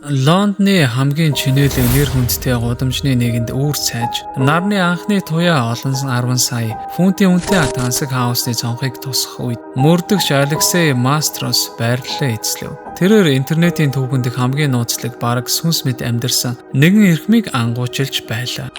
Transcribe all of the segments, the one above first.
Лондоны хамгийн чинээлэг нэр хүндтэй гудамжны нэгэнд үүр цайж, нарны анхны туяа олон 10 сая фунтын үнэтэй тансаг хаусны цонхыг тусах үед мөрдөгч Алексей Мастрос байрлалаа эзлэв. Тэрээр интернетийн түүхэн дэх хамгийн нууцлаг бараг сүнс мэт амьдарсан нэгэн эрхмийг ангуучилж байлаа.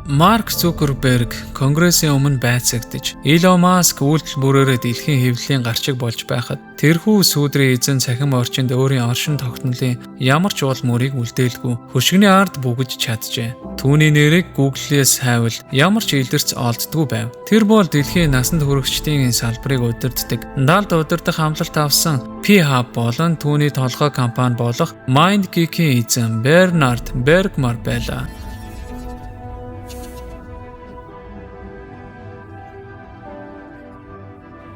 Марк Цукерберг Конгрессийн өмнө байцаагдаж, Илон Маск үйлдэл бүрээрээ дэлхийн хэвлэлийн гарчиг болж байхад тэрхүү сүүдрийн эзэн цахим орчинд өөрийн оршин тогтнолын ямар ч уул мөрийг үлдээлгүй хөшигний ард бүгж чаджээ. Түүний нэрийг Google-ээс хайвал ямар ч илэрч олддгүй байв. Тэр бол дэлхийн насанд хүрэгчдийн салбарыг удирддаг, далд удирдах амлалт авсан P-Hub болон түүний толгой компани болох MindGeek-ийн эзэн Бернард Бергмар байлаа.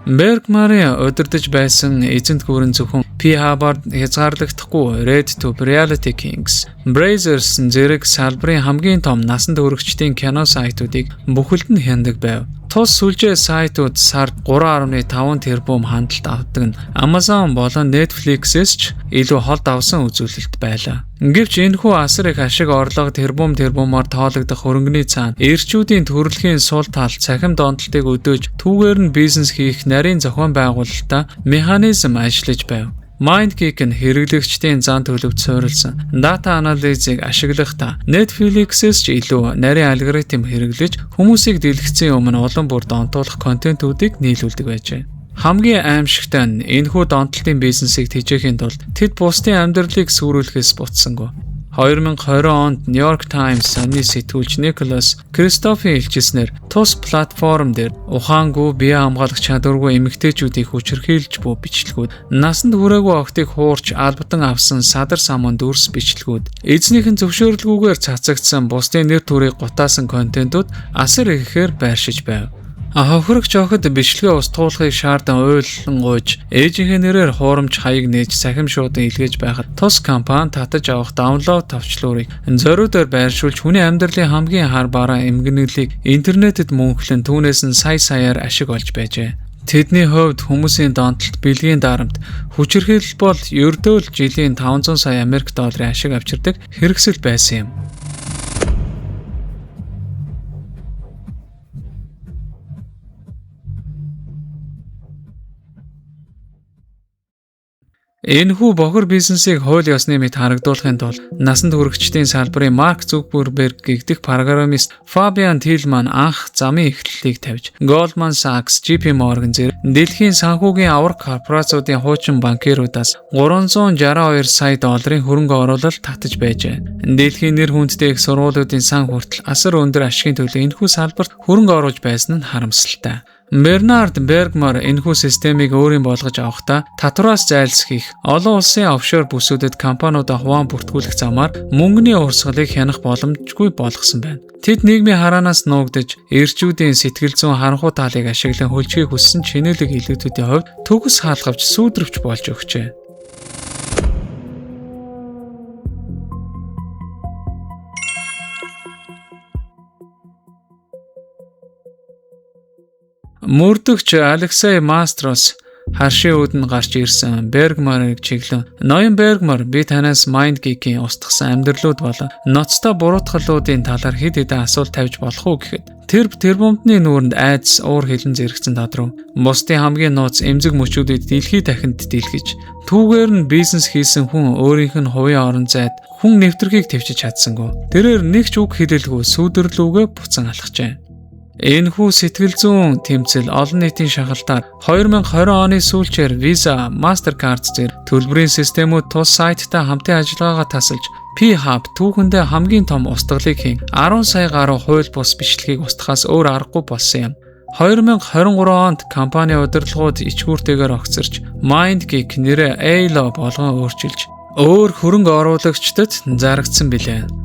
Бергмарын удирдах байсан эзэнт гүрэн зөвхөн P-Hub-аар хязгаарлагдахгүй RedTube, Reality Kings, Brazzers зэрэг салбарын хамгийн том насанд хүрэгчдийн кино сайтуудыг бүхэлд нь хяндаг байв. Тус сүлжээ сайтууд сард 3.5 тэрбум хандлт авдаг нь Amazon болон Netflix-ээс ч илүү хол давсан үзүүлэлт байлаа. Гэвч энэхүү асар их ашиг орлого тэрбум тэрбумаар тоологдох хөрөнгөний цаана эрчүүдийн төрөлхийн сул тал цахим донтолтыг өдөөж түүгээр нь бизнес хийх нарийн зохион байгуулалтаа механизм ажиллаж байв. MindGeek нь хэрэглэгчдийн зан төлөвт суурилсан дата анализыг ашиглахдаа Netflix-ээс ч илүү нарийн алгоритм хэрэглэж хүмүүсийг дэлгэцийн өмнө улам бүр донтуулах контентуудыг нийлүүлдэг байжээ. Хамгийн аимшигтай нь энэхүү донтолтын бизнесийг тэжээхийн тулд тэд бусдын амьдралыг сүрүүлэхээс буцсангүй. 2020 онд New York Times сонины сэтгүүлч Николас Кристофийн илчилснээр тус платформ дээр ухаангүй бие хамгаалах чадваргүй эмэгтэйчүүдийг хүчирхийлж буй бичлэгүүд, насанд хүрээгүй охидыг хуурч албадан авсан садар самун дүрс бичлэгүүд, эзнийх нь зөвшөөрлгүйгээр цацагдсан бусдын нэр төрийг гутаасан контентууд асар ихээр байршиж байв. Хохирогч охид бичлэгээ устгуулахыг шаардан уйлан гуйж, ээжийнхээ нэрээр хуурамч хаяг нээж цахим шуудан илгээж байхад тус компани татаж авах download товчлуурыг зориудаар байршуулж хүний амьдралын хамгийн хар бараан эмгэнэлийг интернетэд мөнхлөн түүнээс нь сая саяар ашиг олж байжээ. Тэдний хувьд хүмүүсийн донтолт, бэлгийн дарамт, хүчирхийлэл бол ердөө л жилийн 500 сая Америк долларын ашиг авчирдаг хэрэгсэл байсан юм. Энэхүү бохир бизнесийг хууль ёсны мэт харагдуулахын тулд насанд хүрэгчдийн салбарын Марк Цукерберг гэгдэх программист Фабиан Тилман анх замын эхлэлийг тавьж, Goldman Sachs, JP Morgan зэрэг дэлхийн санхүүгийн аварга корпорациудын хуучин банкируудаас 362 сая долларын хөрөнгө оруулалт татаж байжээ. Дэлхийн нэр хүндтэй их сургуулиудын сан хүртэл асар өндөр ашигын төлөө энэхүү салбарт хөрөнгө оруулж байсан нь харамсалтай. Бернард Бергмар энэхүү системийг өөрийн болгож авахдаа татвараас зайлсхийх, олон улсын офшор бүсүүдэд компаниудаа хуваан бүртгүүлэх замаар мөнгөний урсгалыг хянах боломжгүй болгосон байна. Тэд нийгмийн хараанаас нуугдаж, эрчүүдийн сэтгэл зүйн харанхуй талыг ашиглан хөлжихийг хүссэн чинээлэг элитүүдийн хувьд төгс хаалгавч сүүдрвч болж өгчээ. Мөрдөгч Алексей Мастрос харшийн үүдэнд гарч ирсэн Бергмарыг чиглэн "Ноён Бергмар, би танаас MindGeek-ийн устгасан амьдралууд болон ноцтой буруутгалуудын талаар хэд хэдэн асуулт тавьж болох уу" гэхэд тэр тэрбумтны нүүрэнд айдас уур хилэн зэрэгцэн тодров. Бусдын хамгийн нууц эмзэг мөчүүдэд дэлхий дахинд дийлгэж түүгээр нь бизнес хийсэн хүн өөрийнх нь хувийн орон зайд хүн нэвтрэхийг тэвчиж чадсангүй. Тэрээр нэг ч үг хэлэлгүй сүүдэрлүүгээ буцан алхажээ. Энэхүү сэтгэл зүйн тэмцэл олон нийтийн шахалтаар 2020 оны сүүлчээр Visa, Mastercard зэрэг төлбөрийн системүүд тус сайттай хамтын ажиллагаагаа тасалж P-Hub түүхэндээ хамгийн том устгалыг хийн 10 сая гаруй хууль бус бичлэгийг устгахаас өөр аргагүй болсон юм. 2023 онд компани удирдлагууд ичгүүртэйгээр огцорч MindGeek нэрээ Aylo болгон өөрчилж өөр хөрөнгө оруулагчдад зарагдсан билээ.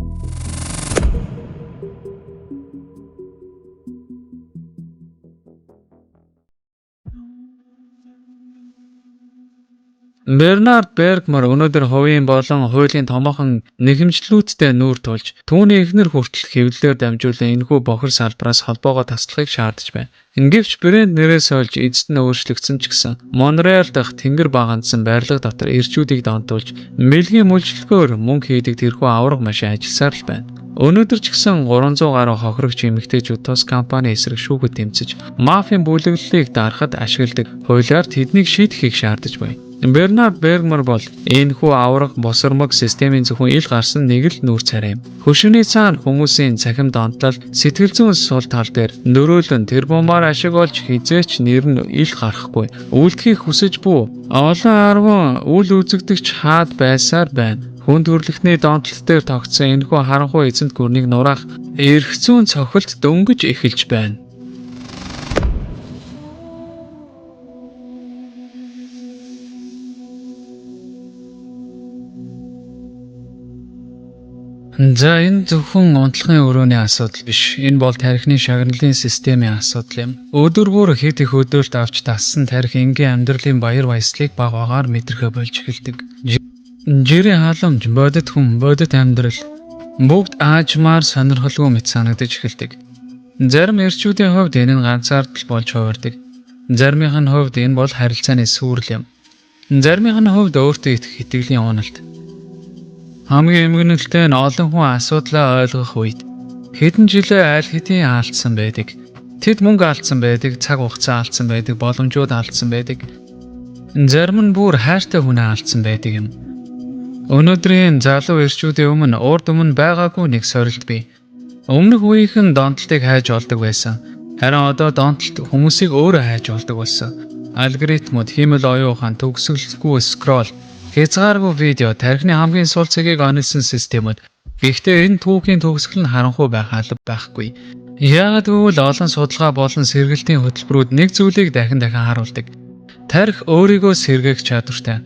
Бернард Бергмар өнөөдөр хувийн болон хуулийн томоохон нэхэмжлүүдтэй нүүр тулж, түүний эхнэр хүртэл хэвлэлээр дамжуулан энэхүү бохир салбараас холбоогоо таслахыг шаардаж байна. Гэвч брэнд нэрээс олж эцэст нь өөрчлөгдсөн ч гэсэн Монреал дахь тэнгэр багандсан барилга дотор эрчүүдийг донтуулж, мэлгийн мүлжлөхөөр мөнгө хийдэг тэрхүү аварга машин ажилласаар л байна. Өнөөдөр ч гэсэн 300 гаруй хохирогч эмэгтэйчүүд тус компани эсрэг шүүхэд тэмцэж, мафийн бүлэглэлийг дарахад ашигладаг хуулиар тэднийг шийдэхийг шаардаж байна. Бернард Бергмар бол энэхүү аварга босормог системийн зөвхөн ил гарсан нэг л нүүр царай юм. Хөшөөний цаана хүмүүсийн цахим донтол, сэтгэл зүйн сул тал дээр нөрөөлөн тэрбумаар ашиг олж хизээч нэр нь ил гарахгүй. Үлдэхийг хүсэж бүү олон арван үл үзэгдэгч хаад байсаар байна. Хүн төрөлхтний донтолт дээр тогтсон энэхүү харанхуй эзэнт гүрнийг нураах эрх зүйн цохилт дөнгөж эхэлж байна. За, энэ зөвхөн унтлагын өрөөний асуудал биш. Энэ бол тархины шагналын системийн асуудал юм. Өдөр бүр хэд их өдөөлт авч дассан тархи энгийн амьдралын баяр баясгалыг бага багаар мэдрэхээ болж эхэлдэг. Жирийн халамж, бодит хүн, бодит амьдрал бүгд аажмаар сонирхолгүй мэт санагдаж эхэлдэг. Зарим эрчүүдийн хувьд энэ нь ганцаардал болж хувирдаг. Заримынх нь хувьд энэ бол харилцааны сүүрэл юм. Заримынх нь хувьд өөртөө итгэх итгэлийн уналт. Хамгийн эмгэнэлтэй нь олон хүн асуудлаа ойлгох үед хэдэн жилээ аль хэдийн алдсан байдаг. Тэд мөнгө алдсан байдаг, цаг хугацаа алдсан байдаг, боломжууд алдсан байдаг. Зарим нь бүр хайртай хүнээ алдсан байдаг юм. Өнөөдрийн залуу эрчүүдийн өмнө урд өмнө байгаагүй нэг сорилт бий. Өмнөх үеийнхэн донтолтыг хайж олдог байсан. Харин одоо донтолт хүмүүсийг өөрөө хайж олдог болсон. Алгоритмууд, хиймэл оюун ухаан, төгсгөлгүй scroll, хязгааргүй видео, тархины хамгийн сул цэгийг онилсон системүүд. Гэхдээ энэ түүхийн төгсгөл нь харанхуй байх алба байхгүй. Яагаад гэвэл олон судалгаа болон сэргэлтийн хөтөлбөрүүд нэг зүйлийг дахин дахин харуулдаг. Тархи өөрийгөө сэргээх чадвартай.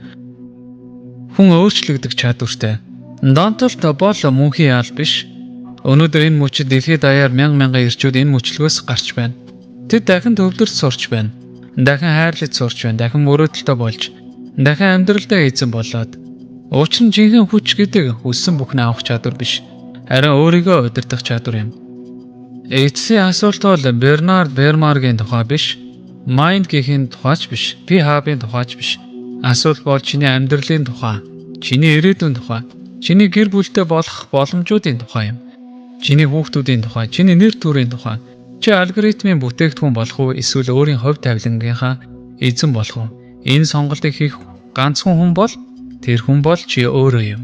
Хүн өөрчлөгдөх чадвартай. Донтолт бол мөнхийн ял биш. Өнөөдөр энэ мөчид дэлхийд даяар мянга мянган эрчүүд энэ мөчлөгөөс гарч байна. Тэд дахин төвлөрч сурч байна. Дахин хайрлаж сурч байна. Дахин мөрөөдөлтөй болж, дахин амьдралдаа эзэн болоод. Учир нь жинхэнэ хүч гэдэг хүссэн бүхнээ авах чадвар биш. Харин өөрийгөө удирдах чадвар юм. Эцсийн асуулт бол Бернард Бермаргийн тухай биш. Майнд гихийн тухайч биш. Пи хабын тухайч биш. Асуулт бол чиний амьдралын тухай, чиний ирээдүйн тухай, чиний гэр бүлтэй болох боломжуудын тухай юм. Чиний хүүхдүүдийн тухай, чиний нэр төрийн тухай. Чи алгоритмын бүтээгдэхүүн болох уу эсвэл өөрийн хувь тавилангийнхаа эзэн болох уу? Энэ сонголтыг хийх ганцхан хүн бол тэр хүн бол чи өөрөө юм.